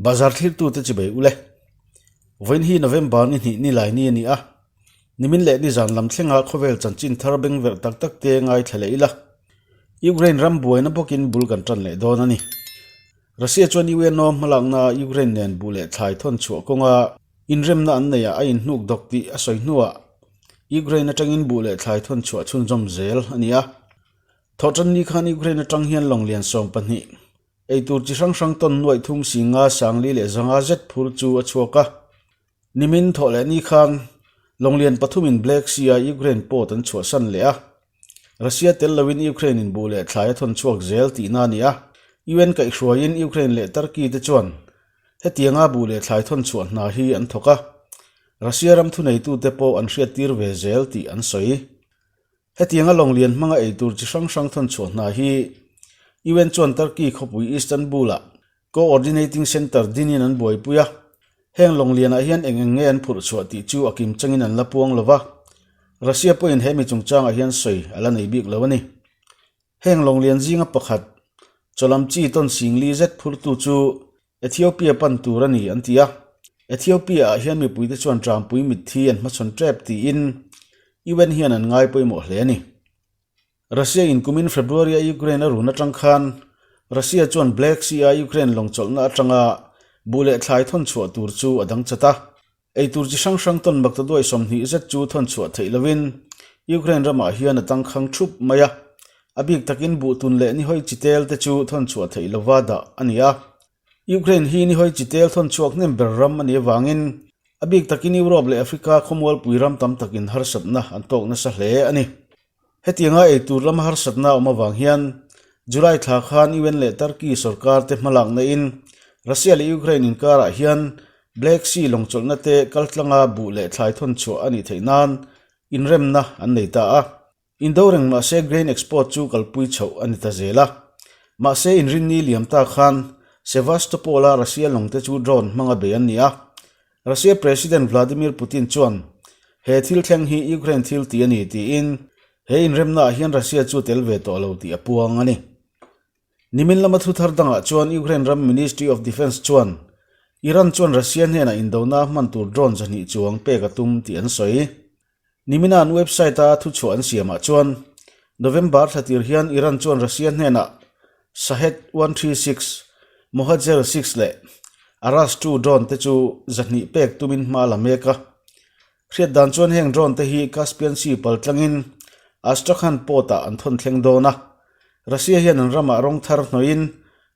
Bazar thlirtute chibei ule. Vawiin hi November ni hnih ni lai ni a ni a. Nimin leh nizan lam thlenga khawvel chanchin thar bengverh tak tak te ngaithla leh ila. Ukraine ram buaina bawkin bul kan tan leh dawn a ni. Russia chuan UNO hmalakna Ukraine nen buh leh thlai thawn chhuah kawnga inremna an neihah a inhnuk dawk tih a sawi hnuah Ukraine atangin buh leh thlai thawn chhuah chhunzawm zel a ni a. Thawhtan ni khan Ukraine atang hian lawnglian 20 Eitur chi hrang hrang tawn nuaih thum si nga sangli leh zanga zet phur chu a chhuak a. Nimin thawh leh ni khan Lawnglian pathumin Black Sea-a Ukraine port an chhuahsan leh a. Russia tel loin Ukraine in buh leh thlai a thawn chhuak zel tihna a ni a. UN kaihhruaiin Ukraine leh Turkey te chuan hetianga buh leh thlai thawn chhuah hna hi an thawk a. Russia ram thuneitute pawh an hriattir ve zel tih an sawi. Hetianga lawnglian hmanga eitur chi hrang hrang thawn chhuah hna hi UN chuan Turkey khawpui Istanbul-ah Coordinating Centre dinin an buaipui a. Heng lawnglianah hian eng eng nge an phurh chhuah tih chu a kim changin an la puang lo va, Russia pawhin he mi chungchangah hian sawi a la nei bik lo a ni. Heng lawnglian zinga pakhat, chawlam chi tawn singli zet phurtu chu Ethiopia pan tur a ni an ti a. Ethiopia ah hian mipuite chuan Trampui mitthi an hmachhawn tep tiin UN hian an ngai pawimawh hle a ni. Russia in kumin February a Ukraine a run atang khan Russia chuan Black Sea a Ukraine lawng chawlhna atanga buh leh thlai thawn chhuah tur chu a dang chat a. Eitur chi hrang hrang tawn bakta duai 20 zet chu thawn chhuah theih lovin Ukraine ramah hian a tangkhang thup mai a. A bik takin buhtun leh nihawi chi tel te chu thawn chhuah theih lova dah a ni a. Ukraine hi nihawi chi tel thawn chhuak hnem ber ram a nih avangin a bik takin Europe leh Africa khawmualpui ram tam takin harsatna an tawk nasa hle a ni. Hetianga eitur lama harsatna a awm avang hian July thla khan UN leh Turkey sorkar te hmalakna in Russia leh Ukraine inkarah hian Black Sea lawngchawlhna te kaltlanga buh leh thlai thawn chhuah a nih theih nan inremna an nei ta a. Indo reng mahse grain export chu kalpui chhoh a ni ta zel a. Mahse inrinni liam ta khan Sevastopol-a Russia lawngte chu drone hmanga bei an ni a. Russia President Vladimir Putin chuan he thil thleng hi Ukraine thil tih a ni tiin he inremnaah hian Russia chu tel ve tawh lo tih a puang a ni. Nimin lama thu thar dangah chuan Ukraine ram Ministry of Defence chuan Iran chuan Russia hnenah indona hman tur drone 200 chuang pek a tum tih an sawi. Nimina an website-a thuchhuah an siamah chuan November thla tir hian Iran chuan Russia hnenah Shahed 136, Mohajer 6 leh Arash 2 drone te chu 200 pek tumin hma a la mek a. Hriat dan chuan heng drone te hi Caspian Sea pal tlangin Astrakhan port-ah an thawn thleng dawn a. Russia hian an ramah rawng thar hnawihin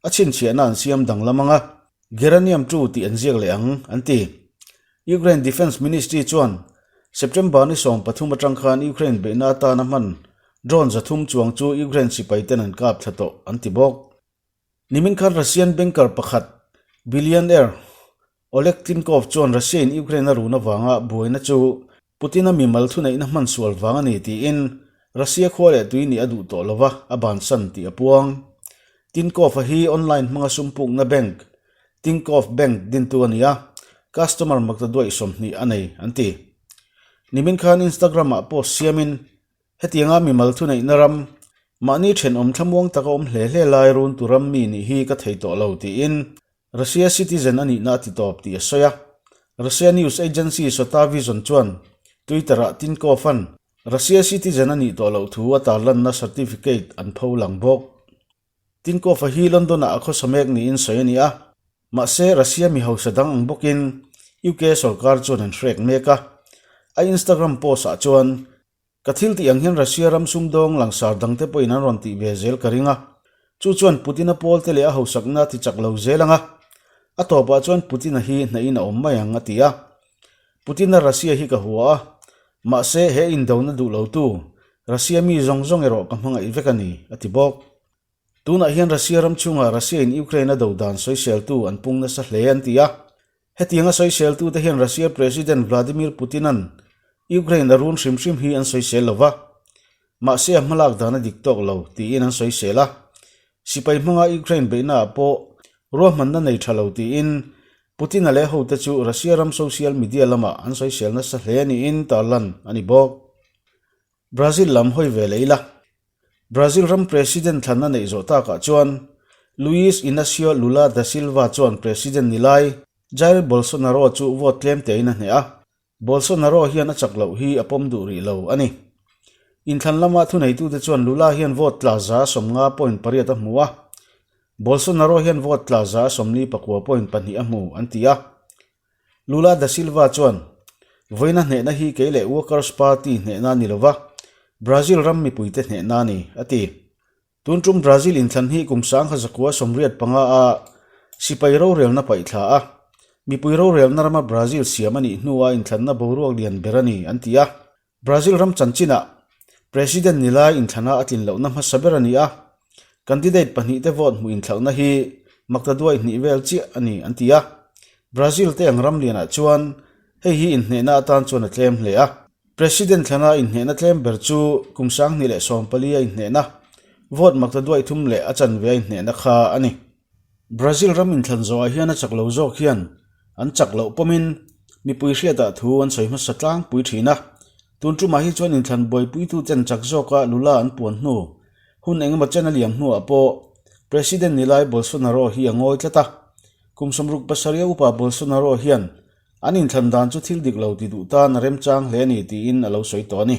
a chhinchhiahna an siam danglam ang a. Geranium 2 tih an ziak leh ang, an ti. Ukraine Defence Ministry chuan September ni 13 atang khan Ukraine beihna atana hman drone 300 chuang chu Ukraine sipai ten an kap thla tawh, an ti bawk. Nimin khan Russian banker pakhat, billionaire Oleg Tinkov chuan Russia in Ukraine a run avanga buaina chu Putin-a mimal thuneihna hman sual vang a ni tiin Russia khua leh tui nih a duh tawh lova a bansan tih a puang. Tinkov-a hi online hmanga sum pukna bank, Tinkoff Bank dintu a ni a, customer makta duaih 20 a nei an ti. Nimin khan Instagram-ah post siamin hetianga mimal thuneihna ram, mahni thenawm thlamuang taka awm hle hle lai runtu ram mi nih hi ka thei tawh lo tiin Russia citizen a nihna a ti tawp tih a sawi a. Russia news agency Sota Vision chuan Twitter-ah Tinkov-a'n Russia citizen a nih tawh loh thu a tarlanna certificate an pho lang bawk. Tinkov-a hi London-ah a khawsa mek niin sawi a ni a, mahse Russia mi hausa dang ang bawkin UK sorkar chuan an hrek mek a. A Instagram post-ah chuan Ka thil tih ang hian Russia ram sumdawng langsar dangte pawhin an rawn tih ve zel ka ring a. Chu chuan Putin-a pawlte leh a hausakna a ti chak lo zel ang a. A tawpah chuan Putin-a hi hnahin a awm mai ang, a ti a. Putin-a Russia hi ka hua a, mahse he indona duh lotu Russia mi zawng zawng erawh ka hmangaih vek a ni, a ti bawk. Tunah hian Russia ram chhungah Russia-in Ukraine a do dan sawiseltu an pung nasa hle an ti a. Hetianga sawiseltute hian Russia President Vladimir Putin-a'n Ukraine a run hrim hrim hi an sawisel lo va, mahse a hmalak dan a dik tawk lo tiin an sawisel a. Sipai hmanga Ukraine beihnaah pawh ruahmanna nei tha lo tiin Putin-a leh hote chu Russia ram social media lamah an sawisel nasa hle niin tarlan a ni bawk. Brazil lam hawi ve leh ila. Brazil ram President thlanna neih zawh takah chuan Luiz Inacio Lula da Silva chuan President ni lai Jair Bolsonaro chu vote tlem tein a hneh a, Bolsonaro hian a chak loh hi a pawm duh rih lo a ni. Inthlan lama thuneitute chuan Lula hian vote tla 50.8 a hmu a, Bolsonaro hian vote tla 49.2 a hmu an ti a. Lula da Silva chuan, Vawiina hnehna hi kei leh Workers Party hnehna a ni lova, Brazil ram mipuite hnehna a ni, a ti. Tun tum Brazil inthlan hi kum 1985 a sipai rorelna paih thla a, mipui rorelna rama Brazil siam a nih hnua inthlanna boruak lian ber a ni, an ti a. Brazil ram chanchinah President ni lai inthlana a tlin lohna hmasa ber a ni a, candidate pahnihte vote hmuh inthlakna hi maktaduai hnih vel chiah a ni an ti a. Brazil te ang ram lianah chuan hei hi inhnehna atan chuan a tlem hle a. President thlana inhnehna tlem ber chu kum 2014 a inhnehna, vote maktaduai thum leh a chanve a inhnehna kha a ni. Brazil ram inthlan zawhah hian a chak lo zawk hian an chak loh pawmin mipui hriatah thu an sawi hmasa tlangpui thin a. Tun tumah hi chuan inthlan buaipuituten chak zawka Lula an puan hnu hun engemaw chen a liam hnuah pawh President ni lai Bolsonaro hi a ngawi tlat a. Kum 67 a upa Bolsonaro hian an inthlan dan chu thil dik lo ti duh tan a remchang hle a ni tiin a lo sawi tawh a ni.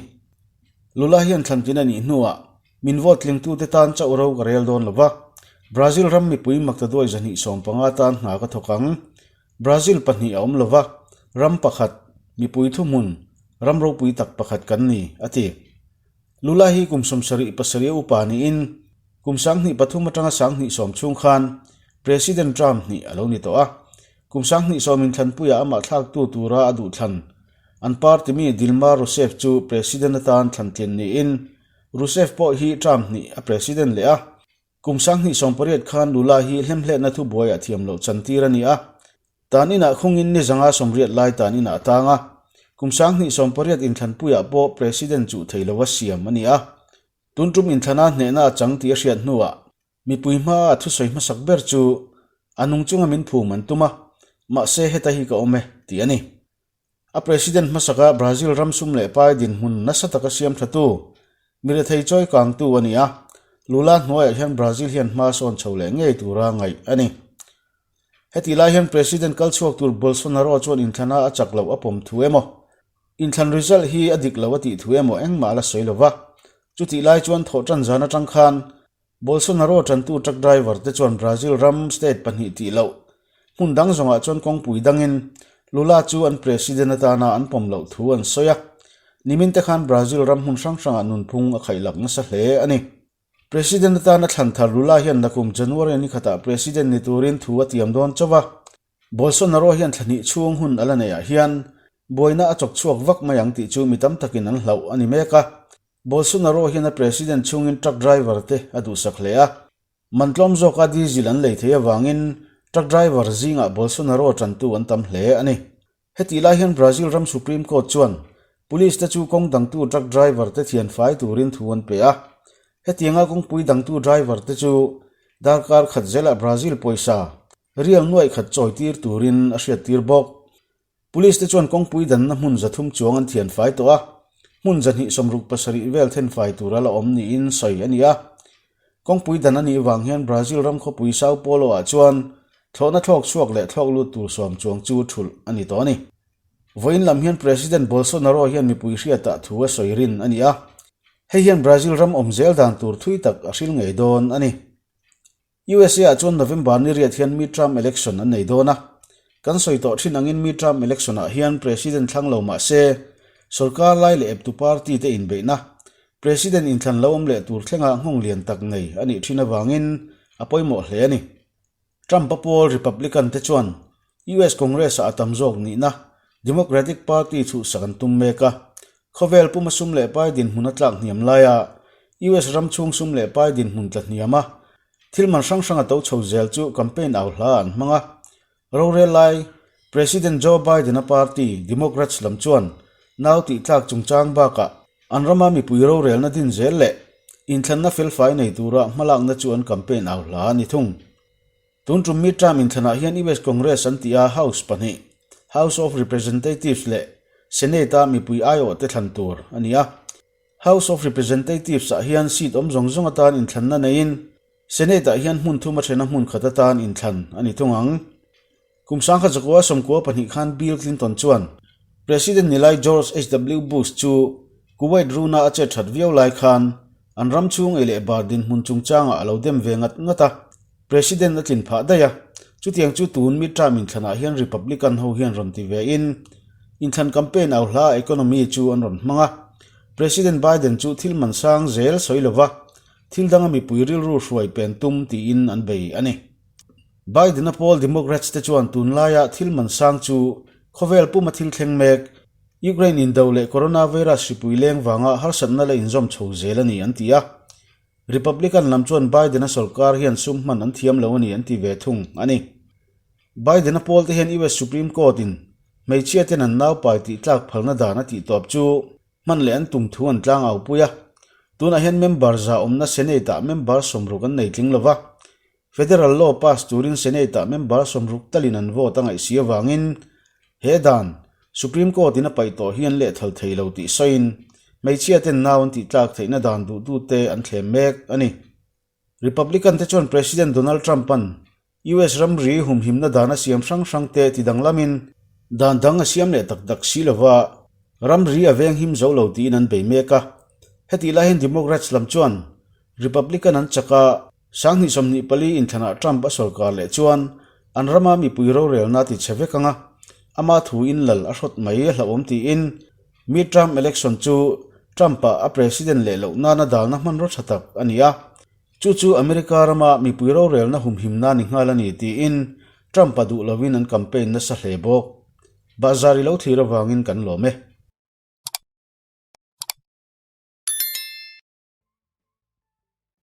Lula hian thlan tlin a nih hnuah Min vote tlingtute tan chauh ro ka rel dawn lo va, Brazil ram mipui maktaduai 215 tan hna ka thawk ang. Brazil pahnih a awm lo va, ram pakhat, mipui thuhmun, ram ropui tak pakhat kan ni, a ti. Lula hi kum 77 upa niin kum 2003 atanga 2010 chhung khan President term hnih a lo ni tawh a. Kum 2010 inthlanpuiah amah thlaktu tura a duhthlan an party mi Dilma Rousseff chu President atan thlantlin niin Rousseff pawh hi term hnih a president leh a, kum 2018 khan Lula hi hlemhletna thubuai ah thiam loh chantir a ni a, tan inah khungin ni zanga sawmriat lai tan inah a tang a, kum 2018 inthlanpuiah pawh president chuh thei lova siam a ni a, tun tum inthlana hnehna a chang tih a hriat hnuah mipui hmaa a thusawi hmasak ber chu a nung chunga min phum an tum a, mahse heta hi ka awm e tih a ni. A president hmasaka Brazil ram sum leh pai dinhmun nasa taka siam thatu, mi rethei chawi kangtu a ni a, Lula hnuaiah hian Brazil hian hma sawn chho leh ngei tura ngaih a ni. Hetih lai hian President kal chhuak tur Bolsonaro chuan inthlana a chak loh a pawm thu emaw, inthlan result hi a dik lo a tih thu emaw engmah a la sawi lo va. Chutih lai chuan thawhtan zan atang khan Bolsonaro tantu truck driver te chuan Brazil ram state pahnih tih loh hmun dang zawngah chuan kawngpui dangin Lula chu an president atana an pawm loh thu an sawi a. Nimin te khan Brazil ram hmun hrang hrangah nunphung a khaihlak nasa hle a ni. President atana thlan thar Lula hian nakum January ni khatah president ni turin thu a tiam dawn chauh a. Bolsonaro hian thla hnih chhung hun a la neihah hian buaina a chawk chhuak vak mai ang tih chu mi tam takin an hlauh a ni mek a. Bolsonaro hian a president chhungin truck driver te a duhsak hle a. Man tlawm zawka diesel an lei thei avangin truck driver zingah Bolsonaro tantu an tam hle a ni. Hetih lai hian Brazil ram Supreme Court chuan police te chu kawng dangtu truck driver te thian fai turin thu an pe a. Hetianga kawngpui dangtu driver te chu darkar khat zelah Brazil pawisa real nuaih khat chawitir turin a hriattir bawk. Police te chuan kawngpui danna hmun 300 chuang an thian fai tawh a, hmun 267 vel then fai tur a la awm niin sawi a ni a. Kawngpui dan a nih vang hian Brazil ram khawpui Sao Paulo ah chuan thlawhna thlawk chhuak leh thlawk lut tur sawm chuang chu thulh a ni tawh a ni. Vawiin lam hian President Bolsonaro hian mipui hriatah thu a sawi rin a ni a, hei hian Brazil ram awm zel dan tur thui tak a hril ngei dawn a ni. USA ah chuan November ni riat hian midterm election an nei dawn a. Kan sawi tawh thin angin midterm election ah hian President thlang lo mah se, sorkar lai leh eptu party te inbeihna, President inthlan lo awm leh tur thlenga nghawng lian tak nei a nih thin avangin a pawimawh hle a ni. Trump-a pawl Republican te chuan US Congress ah a tam zawk nihna Democratic Party chhuhsak an tum mek a. Khawvel puma sum leh pai dinhmun a tlak hniam laia US ram chhung sum leh pai dinhmun tla hniam a, thil man hrang hrang a to chho zel chu campaign au hla an hmang a. Rorel lai President Joe Biden-a party Democrats lam chuan nau tih tlak chungchang bakah an rama mipui rorelna din zel leh inthlanna felfai nei tura hmalakna chu an campaign au hla a ni thung. Tun tum midterm inthlanah hian US Congress an tih a House pahnih, House of Representatives leh Senate-a mipui aiawhte thlan tur a ni a. House of Representatives-ah hian seat awm zawng zawng atan inthlanna neiin. Senate-ah hian hmun thum a thena hmun khat atan inthlan a ni thung ang. Kum sangkhat zakua 92 khan Bill Clinton chuan President ni lai George HW Bush chu Kuwait runa a chet that viau lai khan an ram chhung ei leh bar dinhmun chungchangah a lo dem ve ngat ngat a, President a tlin phah daih a. Chutiang chu tun midterm inthlanah hian Republican ho hian rawn ti ve in inthlan campaign au hla economy chu an rawn hmang a. President Biden chu thil man sang zel sawi lova thil danga mipui rilru hruai pen tum tiin an bei a ni. Biden-a pawl Democrats te chuan tunlaia thil man sang chu khawvel puma thil thleng mek, Ukraine indo leh coronavirus hripui leng vanga harsatna la inzawm chho zel a ni an ti a. Republican lam chuan Biden-a sorkar hian sum hman an thiam lo a ni an ti ve thung a ni. Biden-a pawl te hian US Supreme Court-in hmeichhia ten an naupai tih tlak phalna dan a tih tawp chu hman leh an tum thu an tlang au pui a. Tunah hian member za awmna Senate-ah member 60 an nei tling lo va. Federal law pass turin Senate-ah member 60 talin an vote a ngaih si avangin he dan Supreme Court-in a paih tawh hi an lehthal thei lo tih sawiin hmeichhia ten nau an tih tlak theihna dan duhtute an thlem mek a ni. Republican te chuan President Donald Trump-a'n US ramri humhimna dan a siam hrang hrang te ti danglamin dan dang a siam leh tak tak si lova ramri a venghim zo lo tiin an bei mek a. Hetih lai hian Democrats lam chuan Republican an chak a, 2024 inthlanah Trump a sawrkar leh chuan an rama mipui rorelna ti chhe vek anga ama thu in lal a hrawt mai a hlauhawm tiin midterm election chu Trump-a a president leh loh nana dalna hmanraw tha tak a ni a, chu chu America rama mipui rorelna humhimna ni nghal a ni tiin Trump-a duh lovin an campaign nasa hle bawk. Bahzar i lo thlir avangin kan lawm e.